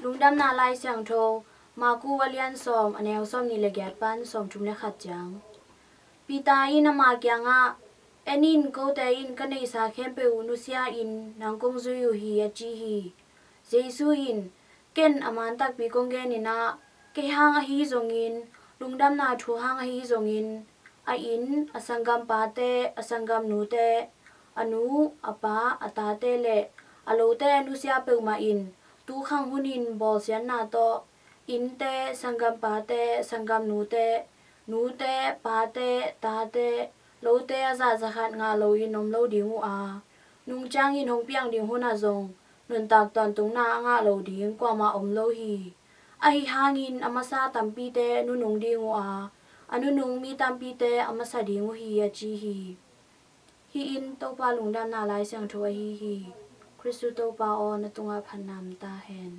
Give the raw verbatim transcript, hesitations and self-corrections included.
Lungdamna Lai Siangtho, Maku a lian sawm, a neu sawmnih le giat pan sawmthum le khat ciang. Peter in ama kiangah, "En in, kote in ka neihsa khempeuh uh nusia in nang kong zui uh hi," a ci hi. Jesu in, "Ken a man takpi kong genin ah, kei hang ahi zongin, lungdamna thu hang ahi zongin, a inn, a sanggampate, a sanggamnute, a nu, a pa, a tate le a lote a nusia peuhmah in, tu khang hunin bawlsiatna tawh innte, sanggampate, sanggamnute, nute, pate, tate, lote a zah za khat ngah loin om lo ding uh a, nung ciangin hong piang ding hunah zong nuntak tawntungna a ngah lo ding kuamah om lo hi. Ahi hangin a masa tampite nunung ding uh a, a nunung mi tampite a masa ding uh hi," a ci hi. Hih in Topa Lungdamna Lai Siangtho ahi hi. Khristu Topa aw, na tungah phatna om ta hen.